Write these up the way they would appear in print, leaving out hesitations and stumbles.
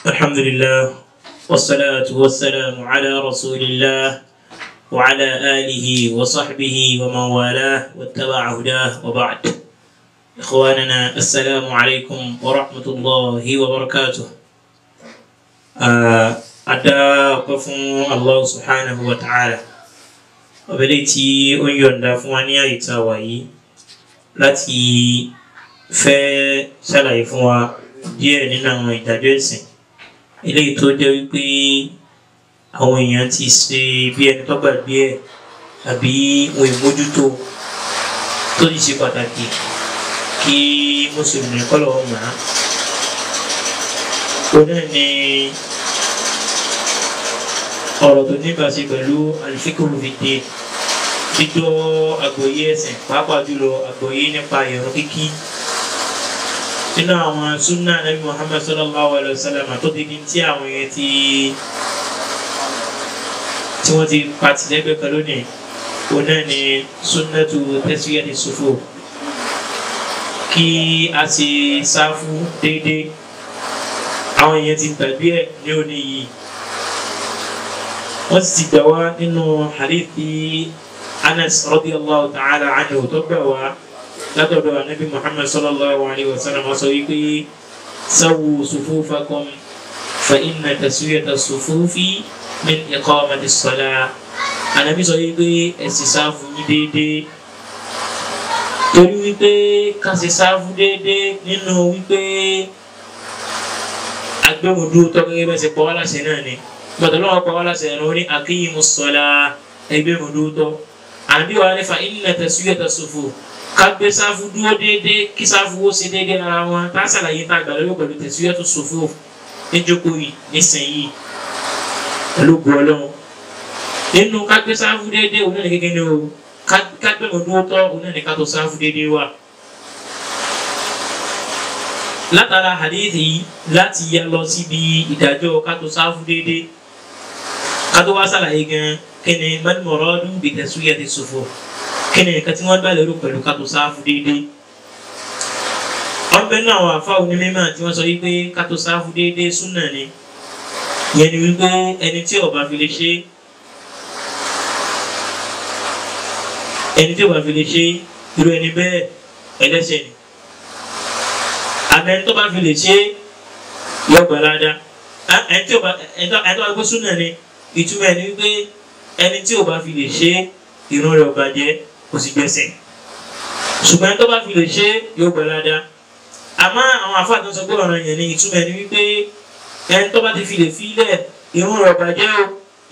الحمد لله والصلاة والسلام على رسول الله وعلى آله وصحبه ومن والاه واتبع هداه وبعد. إخواننا السلام عليكم ورحمة الله وبركاته. Adá ọpẹ́ fún Allah subhanahu wa ta'ala ọbẹ̀lẹ̀ tí ó ń yọ̀ǹda fún wa ní àyè tá a wà yìí láti fẹ́ ṣàlàyé fún wa díẹ̀ nínú àwọn ìdájọ́ ẹ̀sìn eléyìí tó jẹ́ wípé àwọn èèyàn ti ṣe bí ẹni tó gbàgbé ẹ̀ àbí wọn ìmójútó tó sì ṣe pàtàkì kí mùsùlùmí kọ́lọ̀ mọ̀ á. Òun náà ni ọ̀rọ̀ tó níbàṣe pẹ̀lú al-fiqhu fi-d-din, gbígbọ́ àgbọ́yé ẹ̀sìn, pàápàá jùlọ àgbọ́yé nípa ìrun kíkí. Nínú àwọn súnà Nabi Muhammad sallallahu alayhi wa sallam tó ti di tí àwọn èèyàn tí wọ́n ti pàtì lẹ́gbẹ̀ẹ́ kan lónìí, òun náà ni sunnatu taswiyati sufuf, kí a ṣe sáfù déédéé. Àwọn èèyàn ti gbàgbé ẹ̀ ní òní yìí. Wọ́n sì ti gbà wá nínú hadithi Anas radiyallahu ta'ala anhu tó gbà wá látọ̀dọ̀ anabi Muhammad sallallahu alayhi wa sallam sọ wípé sawu sufufakum fa inna taswiyata sufufi min iqamati s-salah. Anabi sọ wípé ẹ ṣe sáfù yín déédéé, torí wípé ká ṣe sáfù déédéé nínú wípé agbẹ́wòdú tó gẹ́gẹ́ bẹ́ẹ̀ ṣe pọ̀ wá láṣẹ náà ni. Gbọdọ̀ lọ́wọ́ pa wá láṣẹ ẹ̀rọ ní aqimu s-salah, ẹgbẹ́wòdú tó. Àbí wàá ní fa inna taswiyata sufuf, ká gbé sáfù dúró déédéé, kí sáfù ó ṣe déédéé ara wọn. Tá a ṣàlàyé tá a gbà lórí pẹ̀lú taswiyatu sufuf níjókòó yìí nísìnyìí pẹ̀lú ògo Ọlọ́run. Nínú ká gbé sáfù déédéé òun náà ní kékeré o, ká gbẹ́wòdú tó òun náà ní ká tó sáfù déédéé wà. Látara hadith yìí láti yá lọ síbi ìdájọ́ ká tó sáfù déédéé, ká tó wá ṣàlàyé gan kí ni mal muradu bi taswiyati sufuf, kí ni nǹkan tí wọ́n gbà lérò pẹ̀lú ká tó sáfù déédéé. Wọ́n bẹ́ẹ̀ náà àwọn àfa onímọ̀ tí wọ́n sọ wípé ká tó sáfù déédéé súnà ni. Ìyẹn ni wípé ẹni tí ó bá fi lè ṣe, ẹni tí ó bá fi lè ṣe irú ẹni bẹ́ẹ̀ ẹlẹ́ṣẹ̀ ni. Àmọ́ ẹni tó bá fi lè ṣe yọ gbà ládàá. Ẹni tó bá gbé súnà ni, ìtumọ̀ ẹni wípé ẹni tí ò bá fi lè ṣe ìrun rẹ̀ ò bàjẹ́, kò sì gbẹ̀sẹ̀. Ṣùgbọ́n ẹni tó bá fi lè ṣe yóò gbà ládàá. Àmọ́ àwọn àfáà tó ń sọ pé ọ̀ràn yẹn ni, ìtumọ̀ ẹni wípé ẹni tó bá ti fi lè filẹ̀ ìrun rẹ̀ ò bàjẹ́ o,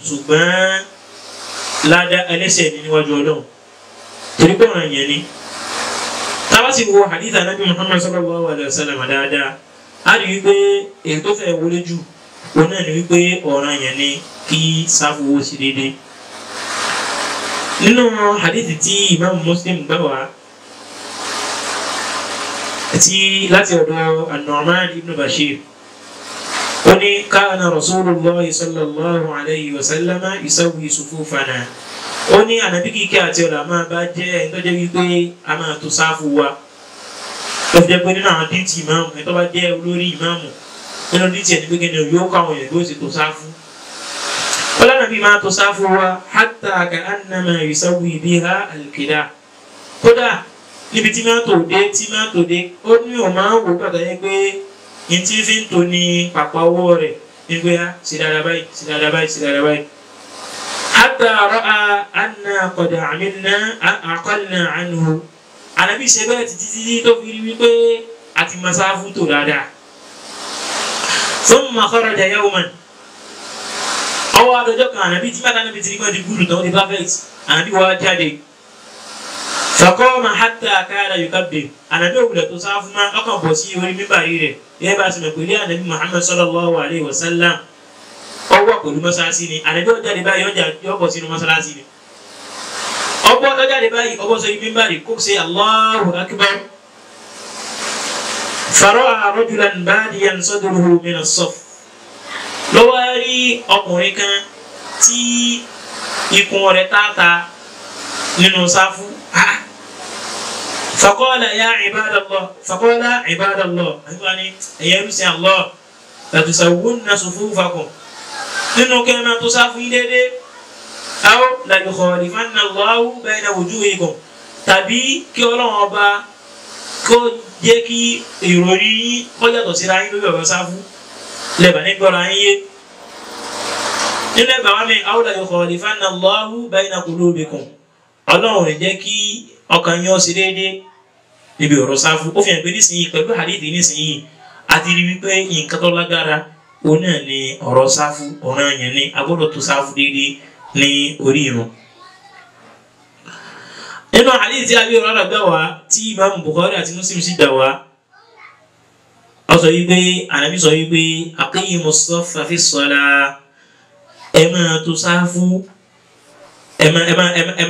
ṣùgbọ́n ládàá ẹlẹ́ṣẹ̀ ni níwájú Ọlọ́run, torí pé ọ̀ràn yẹn ni. Tá bá sì wo hadith Ànábì Muhammad sallallahu alayhi wa sallam dáadáa, á rí wípé èyí tó fẹ́ wọlé jù òun náà ni wípé ọ̀ràn yẹn ni kí sáfù wo sí déédéé. Nínú hadithi tí Imam Muslim gbà wá tí láti ọ̀dọ̀ An-Nu'man ibn Bashir, ó ní kana Rasulullah sallallahu alayhi wa sallam yusawwi sufufana. Ó ní ànábì kíkẹ́ àti ọ̀là máa bá jẹ́ ẹni tó jẹ́ wípé a máa tó sáfù wa. Ó fi jẹ́ pé nínú àwọn díìtì ìmáàmù, ẹni tó bá jẹ́ olórí ìmáàmù nínú díìtì ẹni pé kí ni yóò kọ́ àwọn èèyàn bí ó sì tó sáfù. Ọlọ́nà bí máa tó sáfù wa hatta ka'annama yusawwi biha al-qida. Kódà níbi tí máa tò dé tí máa tò dé, ó ní òun máa ń wò gbàgbọ́ yẹn pé ní tí fi ń tò ní pàpà ọwọ́ rẹ̀ ní pé á ṣe dáadáa báyìí, ṣe dáadáa báyìí, ṣe dáadáa báyìí. Hatta ra'a anna qad amilna aqalna anhu. Ànábì ṣe bẹ́ẹ̀ títí títí tó fi rí wípé àti máa sáfù tò dáadáa. Thumma kharaja yawman. Ọwọ́ adọjọ́ kan ànábì tí bàtà ànábì ti rí pé ti gúdù tán ó ti perfect, ànábì wá jáde. Faqama hatta kada yukabbir. Ànábì òwúlẹ̀ tó sáfù máa ọkàn bọ̀ sí orí mímbàrí rẹ̀. Ìyẹn bá a sì mọ̀ pé ilé ànábì Muhammad sallallahu alayhi wa sallam ọwọ́ pẹ̀lú mọ́sálásí ni. Ànábì ó jáde báyìí yọ bọ̀ sínú mọ́sálásí ni. Ọbọ̀ ó jáde báyìí ọbọ̀ sórí mímbàrí kó ṣe Allahu akbar. Fara'a rajulan badiyan sadruhu min as-saff. Lọ́wọ́ rí ọkùnrin kan tí ikùn rẹ̀ tààtà nínú sáfù. Faqala ya ibadallah, faqala ibadallah, àti wọ́n ní ẹ̀yẹ́ rúṣin Allah, latusawwunna sufufakum nínú kẹ́ ẹ máa tó sáfù yín déédéé aw la yukhalifanna Allahu bayna wujuhikum tàbí kí Ọlọ́run ọba kó jẹ́ kí ìròrí yín kó yàtọ̀ síra yín lórí ọ̀rọ̀ sáfù lẹ́bàá ní gbọ́ra yín yé nínú ẹgbàá wa mi aw la yukhalifanna Allahu bayna qulubikum Ọlọ́run rẹ̀ jẹ́ kí ọkàn yín ó ṣe déédéé níbi ọ̀rọ̀ sáfù. Ó fi hàn pé nísìnyí pẹ̀lú hadith nísìnyí àti rí wípé nǹkan tó lágbára òun náà ni ọ̀rọ̀ sáfù ọ̀ràn yẹn ni a gbọ́dọ̀ tó sáfù déédéé ní orí irun. Nínú hadith tí Abi Hurairah gbà wá tí Imam Bukhari àti Muslim sì gbà wá, ó sọ wípé Ànábì sọ wípé aqimu saffa fi ssalah, ẹ máa tó sáfù, ẹ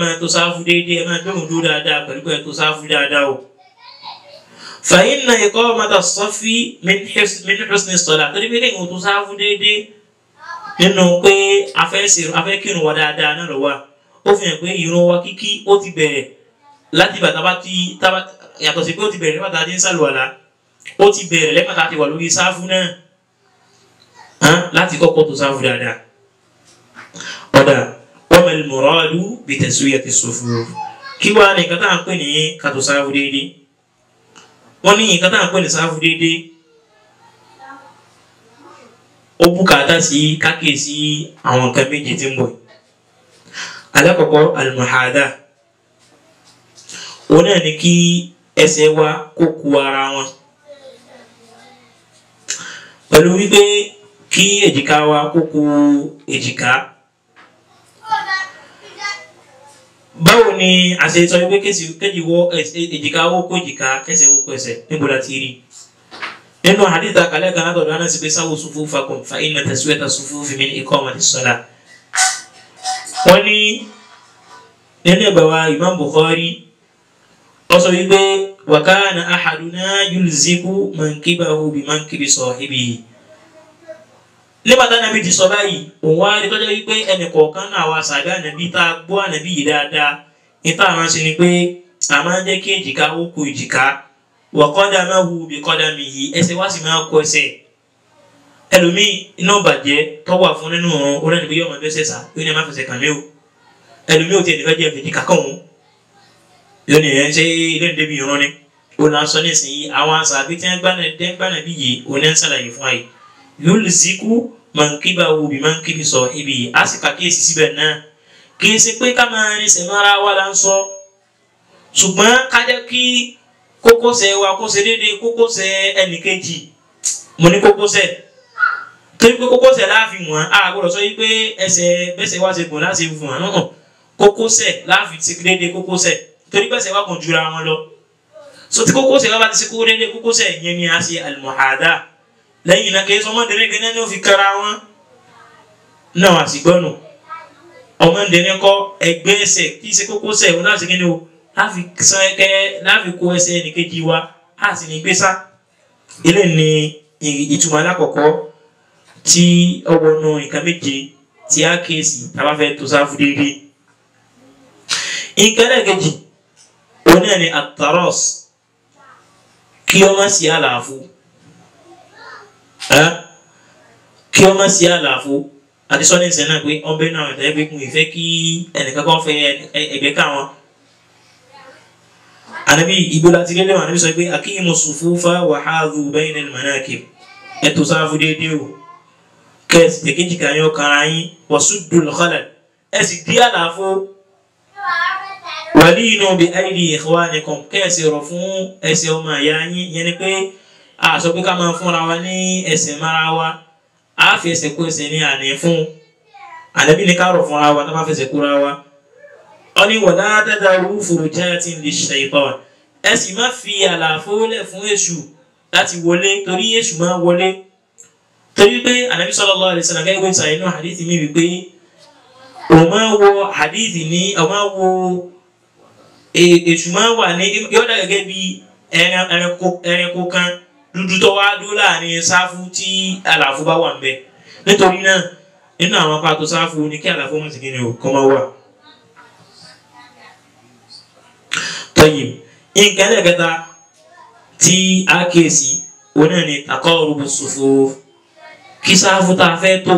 máa tó sáfù déédéé, ẹ máa gbẹ̀mú dúró dáadáa pẹ̀lú pé ẹ tó sáfù dáadáa o. Fa inna iqamata as-saffi min husni as-salah, torí pé kéèyàn tó sáfù déédéé nínú pé afẹ́ kírun wa dáadáa náà lọ wá. Ó fi hàn pé ìrun wa kíkí ó ti bẹ̀rẹ̀ láti ìgbà tábà tí yàtọ̀ sí pé ó ti bẹ̀rẹ̀ nígbà tá a ti ń sàlùwàlá, ó ti bẹ̀rẹ̀ lẹ́gbà tá a ti wà lórí sáfù náà láti kọ́kọ́ tó sáfù dáadáa. Ọ̀dà wa mal muradu bi taswiyati sufuf, kí wàá ní nǹkan tá à ń pè ní kàtó sáfù déédéé? Wọ́n ní nǹkan tá à ń pè ní sáfù déédéé ó bùkátà sí kákèsí àwọn nǹkan méje tí ń bọ̀. Alákọ̀ọ́kọ́ al-muhadha, òun náà ni kí ẹsẹ̀ wa kó ku ara wọn pẹ̀lú wípé kí èjìká wa kó ku èjìká. Báwo ni a ṣe sọ wípé kéjì wọ èjìká ó kó èjìká, kẹsẹ̀ ó kó ẹsẹ̀, níbo la ti rí? Nínú hadith àkàlẹ́ kan látọ̀dọ̀ Anas pé sawu sufufakum fa inna taswiyata sufufi min iqamati ssalah. Wọ́n ní nínú ẹgbẹ́ wa Imam Bukhari ó sọ wípé wa kana ahaduna yulziku mankibahu bi mankibi sahibihi. Nígbà tá Ànábì ti sọ báyìí, òun wá rí tọ́jú wípé ẹnì kọ̀ọ̀kan náà wà sàbí Ànábì tá a gbọ́ Ànábì yìí dáadáa. Níta àwọn ṣe ni pé a máa ń jẹ́ kí èjìká ó kó èjìká, wa qadamahu bi qadamihi, ẹsẹ̀ wá sì máa kó ẹsẹ̀. Ẹlòmíì iná bàjẹ́ tó wà fún nínú ọ̀run ó lẹ́nu pé yóò máa bẹ́sẹ̀ sá, yóò ní ẹ má fẹsẹ̀ kàn mí o. Ẹlòmíì ò tiẹ̀ nífẹ̀ẹ́ jẹ́ fèjì kàkàn òun, yóò ní ẹ̀ ń ṣe ilé ní débi ìran ni. Ó là ń sọ nísìnyí àwọn àṣàbí tí wọ́n gbànà bí yìí ó ní ń ṣàlàyé fún àyè. Yulziku mankibahu bi mankibi sahibihi, á sì kàkíyèsí síbẹ̀ náà. Kì í ṣe pé ká máa rin sẹ̀mọ́ra wa là ń sọ, ṣùgbọ́n ká jẹ́ kí kókósẹ̀ wa kó ṣe déédéé kókósẹ̀ ẹnìkejì. Mo ní kókósẹ̀ torí pé kókósẹ̀ láàfin wọ́n, a gbọ́dọ̀ sọ yìí pé ẹsẹ̀ bẹ́sẹ̀ wá ṣe gùn láti fún wọn náà. Kókósẹ̀ láàfin ṣe déédéé kókósẹ̀ torí bẹ́sẹ̀ wá gùn jura wọn lọ. So tí kókósẹ̀ wá bá ti ṣe kó déédéé kókósẹ̀ yẹn ni a ṣe al-muhadha. Lẹ́yìn náà kì í sọ ọmọdé gẹ́gẹ́ ní ó fi kára wọn náà àsìgbọ́nù ọmọdé kọ́ ẹgbẹ́ ẹsẹ̀ kì í ṣe kókósẹ̀ òun láti kí ni o láfi san ẹkẹ láfi kó ẹsẹ̀ ẹnìkejì wa á sì ní gbé sá. Ilé ní ìtumọ̀ alákọ̀ọ́kọ́ tí ọwọ́nù nǹkan méje tí a kéèsì tá a bá fẹ́ tó sáfù déédéé. Nǹkan ẹlẹ́ẹ̀kejì òun náà ni at-taras, kí ó má sí àlàfo, kí ó má sí àlàfo. Àti sọ́ni ìsìn náà pé ọbẹ̀ náà ẹ̀dá ẹgbẹ́ kún ìfẹ́ kí ẹnìkan kan fẹ́ ẹgbẹ́ káwọn. Ànábì ibo láti lélẹ̀ wọn, Ànábì sọ pé aqimu sufufa wa hadhu bayna al-manakib, ẹ tó sáfù déédéé o, kẹ́sì tẹ̀kéjì kan yọ kára yín, wa suddul khalal, ẹ sì dí àlàfo, walinu bi aydi ikhwanikum, kẹ́sì rọ̀ fún ẹsẹ̀ ọmọ ìyá yín. Yẹn ni pé a sọ pé ká máa fúnra wa ní ẹsẹ̀ mara wa, a fi ẹsẹ̀ kó ẹsẹ̀ ní àní fún. Ànábì ní ká rọ̀ fúnra wa tá bá fẹsẹ̀ kóra wa. Ó ní wala tadharu furujatin lish-shaytan, ẹ sì má fi àlàfo lẹ̀ fún èṣù láti wọlé, torí èṣù máa wọlé. Torí pé Ànábì sallallahu alaihi wasallam gẹ́gẹ́ bí sàyẹn náà hadithi mi wípé òun máa wo hadithi ní òun máa wo èṣù máa wà ní yọ̀dà gẹ́gẹ́ bí ẹranko kan dúdú tó wá dúró láàrin sáfù tí àlàfo bá wà ń bẹ. Nítorí náà nínú àwọn apá tó sáfù ni kí àlàfo mọ̀ sí kí ni ò kọ́ máa wà. Tayyib, nǹkan ẹlẹ́kẹta tí a kíyèsí òun náà ni taqarubu sufuf, Kí sáfù tá a fẹ́ tó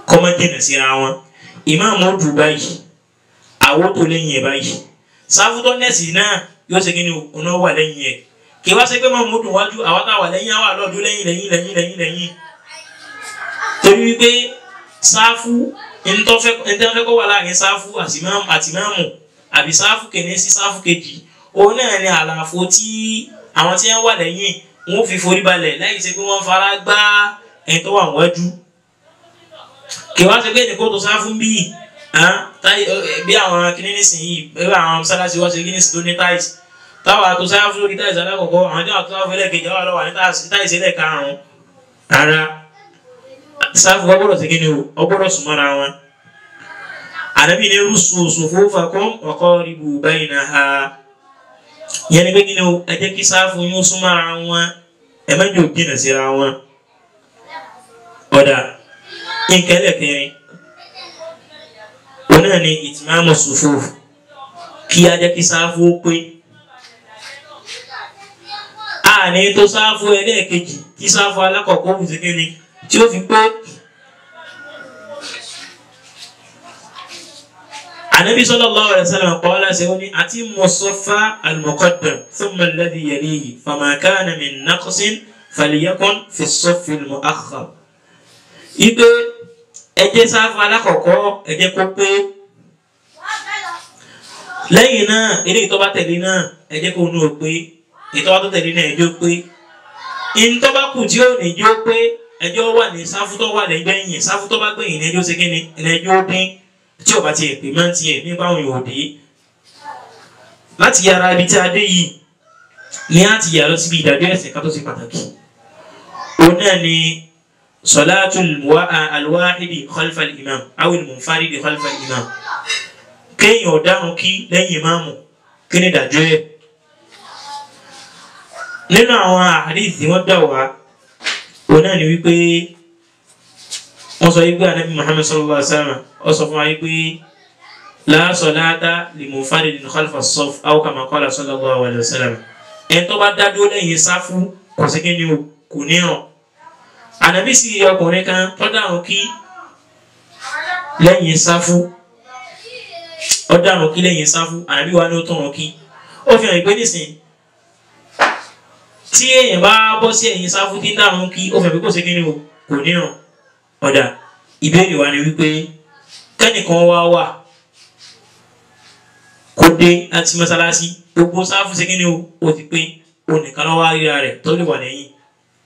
kó má jìnnà síra wọn. Ìmáàmù ó dùn báyìí, àwo tó lẹ́yìn ẹ̀ báyìí. Sáfù tó nẹ́ẹ̀sì náà yóò ṣe kí ni òun náà wà lẹ́yìn ẹ̀. Kì í wá ṣe pé máàmù ó dùn wájú, àwa tá a wà lẹ́yìn àwa lọ́ọ̀dún lẹ́yìn lẹ́yìn lẹ́yìn lẹ́yìn lẹ́yìn. Torí wípé sáfù ntọ́fẹ́ kó wà láàrin sáfù àti máàmù àbí sáfù kìíní sí sáfù kejì, òun náà ni àlàfo tí àwọn tí wọ́n wà lẹ́yìn wọ́n fi forí balẹ̀ láì ṣe pé wọ́n fara gbá ẹni tó wà wájú. Kì í wá ṣe pé ẹnì kó tó sáfù ń bí bí àwọn kìíní nísìnyí bí àwọn mọ́sálásí wá ṣe kìíní sí tó ní táìsì táwa tó sáfù lórí táìsì alákọ̀ọ́kọ́, àwọn tí wọ́n tó sáfù ẹlẹ́ẹ̀kejì àwọn lọ́wọ́ ní táìsì ẹlẹ́ẹ̀karùn-ún. Rárá, sáfù wọ́n gbọ́dọ̀ sí kí ni o, ọ gbọ́dọ̀ súnmọ́ra wọn. Ànábì ní rúṣù sufufakum wa qaribu baynaha. Yẹn ni pé kí ni o, ẹ jẹ́ kí sáfù yín súnmọ́ra wọn, ẹ má jẹ́ ó jìnnà síra wọn. Ọ̀dà nǹkan ẹlẹ́kẹrin òun náà ni ìtìmáàmù sufuf, kí a jẹ́ kí sáfù ó pé. Àní tó sáfù ẹlẹ́ẹ̀kejì kí sáfù alákọ̀ọ́kọ́ ó fi kí ni tí ó fi pé. Ànábì sallallahu alaihi wasallam qala ṣe ó ní atimmu saffa al-muqaddam thumma alladhi yalihi fama kana min naqsin falyakun fi as-saffi al-mu'akhkhar. Ipe ẹ jẹ́ sáfù alákọ̀ọ́kọ́ ẹ jẹ́ kó pé, lẹ́yìn náà eléyìí tó bá tẹ̀lé náà ẹ jẹ́ kó nú o pé, èyí tó bá tó tẹ̀lé náà ẹ jẹ́ ó pé, ìyí tó bá kù tí ó ní jẹ́ ó pé, ẹjọ́ wà ní sáfù tó wà lẹ́gbẹ̀yìn, sáfù tó bá gbẹ̀yìn ní ẹjọ́ ṣe kí ni ẹjọ́ dín tí ò bá tiẹ̀ pè máa ń tiẹ̀ nípa àwọn yòó dé. Láti yára ibi tí a dé yìí ní àti yà lọ síbi ìdájọ́ ẹ̀sìn ká tó ṣe pàtàkì. Òun náà ni salatul alwahidi khalfa al-imam aw al-munfaridi khalfa al-imam. Kéèyàn ọ̀daràn kí lẹ́yìn ìmáàmù kí ni ìdájọ́ ẹ̀. Nínú àwọn àhàdíìsì wọ́n dà wá, òun náà ni wípé wọ́n sọ wípé Ànábì Muhammad sallallahu alaihi wasallam ó sọ fún wa wípé la salata limunfaridin khalfa as-saff aw kama qala sallallahu alaihi wasallam. Ẹni tó bá dá dúró lẹ́yìn sáfù kò sí kíni o, kò ní ràn. Ànábì sì ọkùnrin kan tó dáhùn kí lẹ́yìn sáfù, ó dáhùn kí lẹ́yìn sáfù, Ànábì wa ní ó tọ̀hún kí. Ó fi hàn ìpè nísìn tí èèyàn bá bọ́ sí ẹ̀yìn sáfù tí ń dáhùn kí, ó fi hàn pé kò sí kíni o, kò ní ràn. Ọ̀dà ìbéèrè wa ni wípé kẹ́nìkan wá wà kó dé láti mọ́sálásí, gbogbo sáfù ṣe kíni o, ó ti pé, onìkan ló wá ríra rẹ̀ tó lè wà lẹ́yìn,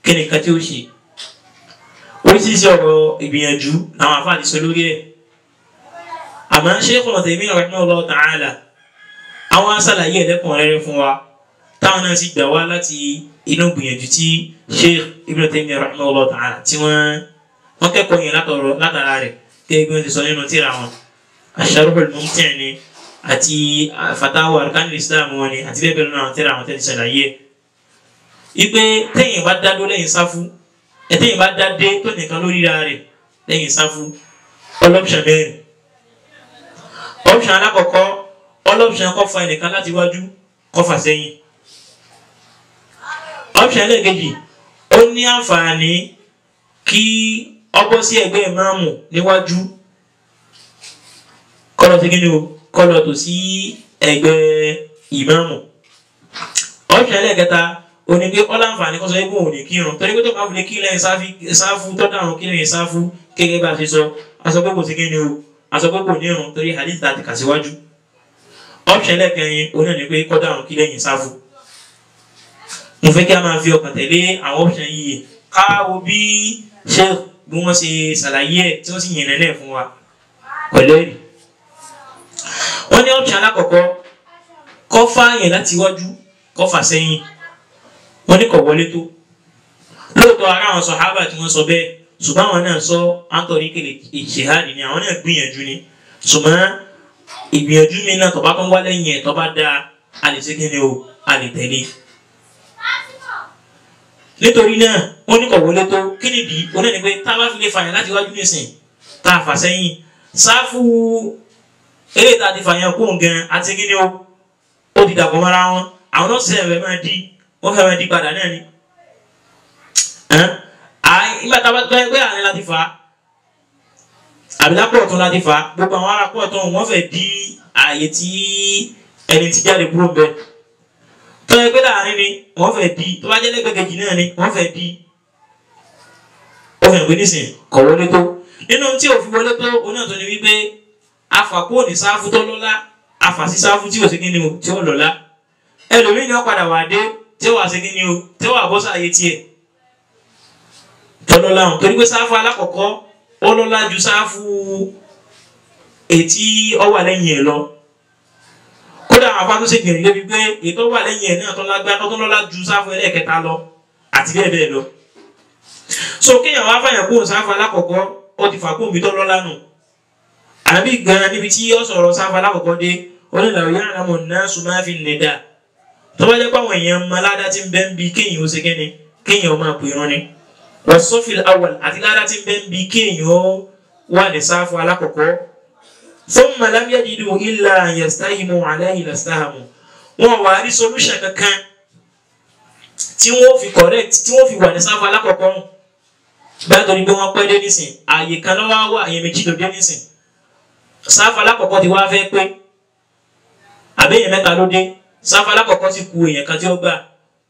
kẹ́nìkan tí ó ṣe. Oríṣiríṣi ọ̀rọ̀ ìgbìyànjú làwọn àfáà ti sọ lórí ẹ̀. Àmọ́ Shaykh Uthaymin rahimahullah ta'ala àwọn aṣàlàyé ẹ̀lẹ́kùnrẹ́rẹ́ fún wa, táwọn náà sì gbà wá láti inú gbìyànjú tí Shaykh Ibn Taymiyyah rahimahullah ta'ala tí wọ́n kẹ́kọ̀ọ́ yẹn látara rẹ̀ gẹ́gẹ́ bí wọ́n ti sọ nínú tírà wọn Ash-Sharh al-Mumti' ni àti Fatawa Arkan al-Islam wọn ni àti bẹ́ẹ̀ bẹ́ẹ̀ lọ́nà àwọn tírà wọn tẹ́lẹ̀ ṣàlàyé. Ipe téèyàn bá dá dó lẹ́yìn sáfù, téèyàn bá dá dé tó nìkan lórí ra rẹ̀ lẹ́yìn sáfù, ọlọ́pṣàn mẹ́rin. Ọpṣàn alákọ̀ọ́kọ́, ọlọ́pṣàn kó fa ẹnìkan láti wájú kó fà sẹ́yìn. Ọpṣàn ẹlẹ́ẹ̀kejì, ó ní àǹfààní kí ó bọ́ sí ẹ̀gbẹ́ ìmáàmù níwájú, kó lọ sí kíni o, kó lọ tò sí ẹ̀gbẹ́ ìmáàmù. Ọpṣàn ẹlẹ́ẹ̀kẹta, ó ní pé ó láǹfààní kó sọ pé òun ò ní kírun, torí pé tó bá fi lè kí lẹ́yìn sáfù tó dàrún kí lẹ́yìn sáfù gẹ́gẹ́ bá a ṣe sọ, a sọ pé kò sí kíni o, a sọ pé kò ní irun torí hadith àti kà síwájú. Ọpṣàn ẹlẹ́ẹ̀kẹrin, ó náà ní pé kó dàrún kí lẹ́yìn sáfù. Mo fẹ́ kí a máa fi ọkàn tẹ̀lé àwọn ọpṣàn yìí, ká wo bí Sheikh bí wọ́n ṣe ṣàlàyé ẹ̀ tí wọ́n sì yìnbọn náà fún wa pẹ̀lú ẹ̀rí. Wọ́n ní ọpṣàn alákọ̀ọ́kọ́, kó fà yẹn láti wájú kó fà sẹ́yìn, wọ́n ní kò wọlé tó. Lóòótọ́ ara àwọn sàhábà tí wọ́n sọ bẹ́ẹ̀, ṣùgbọ́n àwọn náà sọ àǹtọ̀rí kele ìṣèhádìí ni, àwọn náà gbìyànjú ni, ṣùgbọ́n ìgbìyànjú mi náà tó bá tún wá lẹ́yìn ẹ̀ tó bá dáa, a lè ṣe kí ni o, a lè tẹ̀lé. Nítorí náà wọ́n ní kò wọlé tó. Kí nìdí? Òun náà ni pé tá a bá fi lè fàyàn láti wájú nísìn tá a fà sẹ́yìn, sáfù eléyìí tá a ti fàyàn kó gan àti kí ni o, ó ti dàpọ̀ mọ́ra wọn, àwọn náà sẹ̀ fẹ́ máa di, wọ́n fẹ́ máa di padà náà ni. Nígbà tá a bá tọ́ ẹgbẹ́ àárín láti fà á àbí lápò ọ̀tún láti fà á, gbogbo àwọn ará pọ̀ ọ̀tún wọ́n fẹ́ di ààyè tí ẹni tí jáde kúrò ń bẹ. Tọ́ ẹgbẹ́ láàrin ni wọ́n fẹ́ di, tó bá jẹ́ lẹ́gbẹ̀ẹ́ kejì náà ni wọ́n fẹ́ di. Ó fẹ́ pé nísìn kọ̀ wọlé tó. Nínú tí ò fi wọlé tó, oní ọ̀tún ni wípé afàkó ní sáfù tó lọ́lá, afàsí sáfù tí ò sí kíni o tí ó lọ́lá. Ẹlòmíì ni ó padà wà dé tí ó wà sí kíni o tí ó wà bọ́ sáàyè tiẹ̀ tọ́lọ́lá hàn, torí pé sáfù alákọ̀ọ́kọ́ ó lọ́lá ju sáfù ètí ó wà lẹ́yìn ẹ̀ lọ. Kódà àwọn afáàtún ṣe gbìyànjú débi pé ètò wà lẹ́yìn ẹ̀ náà tó lágbá tó lọ́lá ju sáfù ẹlẹ́ẹ̀kẹta lọ àti bẹ́ẹ̀ bẹ́ẹ̀ lọ. So kéèyàn wá fàyàn kúrò sáfù alákọ̀ọ́kọ́, ó ti fà kóńbi tó lọ́lá nù. Àbí gan níbi tí ó sọ̀rọ̀ sáfù alákọ̀ọ́kọ́ dé, ó ní làwọn yàrá mọ̀ náà sùn máa fi nìdá. Tó bá jẹ́ pé àwọn èèyàn máa ládá tí ń bẹ́ ń bi kéèyàn ó ṣe kíni, kéèyàn máa pè rán ni. Wasọ́fìl awal àti ládá tí ń bẹ́ ń bi kéèyàn ó wà ní sáfù alákọ̀ọ́kọ́. Thumma lam yajidu illa an yastahimu alayhi lastahamu. Wọn wà á rí solution kankan tí wọ́n fi correct, tí wọ́n fi wà ní sáfù alákọ̀ọ́kọ́. Báyìí torí pé wọ́n pẹ́ dé nísìn, ààyè kan lọ́wọ́ wà, àyè méjì ló dé nísìn. Sáfù alákọ̀ọ́kọ́ ti wá fẹ́ pé àbí èèyàn mẹ́ta ló dé, sáfù alákọ̀ọ́kọ́ ti ku èèyàn kan tí ó gbà.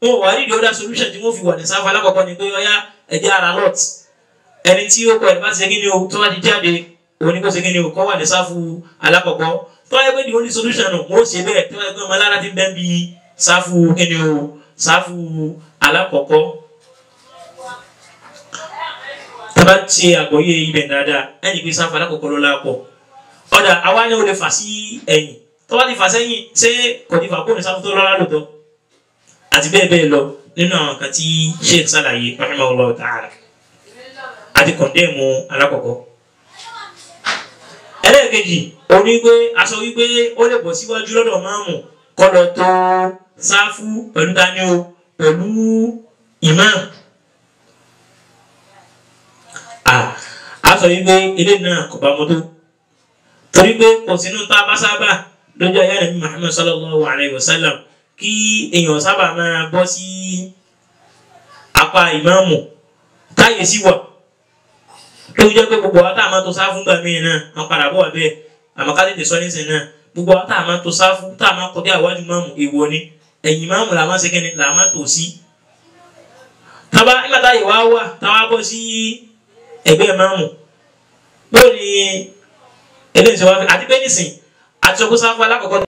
Wọn wà á rí the other solution tí wọ́n fi wà ní sáfù alákọ̀ọ́kọ́ ni pé ọyá ẹ̀jẹ̀ ara lot. Ẹni tí ó kọ ẹ̀ bá ti ṣe kí ni o tó bá ti jáde, òun ni kó ṣe kí ni o kọ́ wà ní sáfù alákọ̀ọ́kọ́. Tó wáyé pé the only solution nù, wọ́n ó ṣe bẹ́ẹ̀. Tó wáyé pé ọmọ alára ti bẹ́ ń bi sáfù kí ni o sáfù alákọ̀ọ́kọ́. Tá bá ṣe àgbọ́yé ibẹ̀ dáadáa, ẹni pé sáfù alákọ̀ọ́kọ́ ló lápọ̀. Ọ̀dà àwa ni ó lè fà sí ẹ̀yìn. Tó bá ti fà sẹ́yìn, ṣé kò ní fà kó ní sáfù tó lọ́lá lóòótọ́? Àti bẹ́ẹ̀ bẹ́ẹ̀ lọ nínú àwọn kan tí Sheikh ṣàlàyé rahimahullah ta'ala. Àti kọ̀ndẹ́ẹ̀mù alákọ̀ọ́kọ́. Ẹlẹ́ẹ̀kejì, ó ní pé aṣọ wípé ó lè bọ̀ síwájú lọ́dọ̀ máàmù kó lọ tó sáfù pẹ̀lú tani o pẹ̀lú ìmáàmù. A sọ wípé eléyìí náà kò bá mu tó, torí pé kò sínú tá a bá sábà lójú ayé Ànábì Muhammad sallallahu alayhi wa sallam kí èèyàn sábà máa bọ́ sí apá ìmáàmù táyé sí wà. Tó jẹ́ pé gbogbo wa tá a máa tó sáfù gbà mí náà wọ́n padà bọ̀ wá bẹ́ẹ̀, àmọ́ ká tètè sọ nísìnyí náà, gbogbo wa tá a máa tó sáfù tá a máa kọjá ìwájú máàmù èèwọ̀ ni, ẹ̀yìn máàmù là máa ṣe kíni là máa tò sí. Tábà nígbà táyé wá wà táwa bọ́ sí ẹgbẹ́ máàmù bó ni eléyìí ṣe wá fẹ́, àti pé nísìnyí àti sọ pé sáfù alákọ̀ọ́kọ́.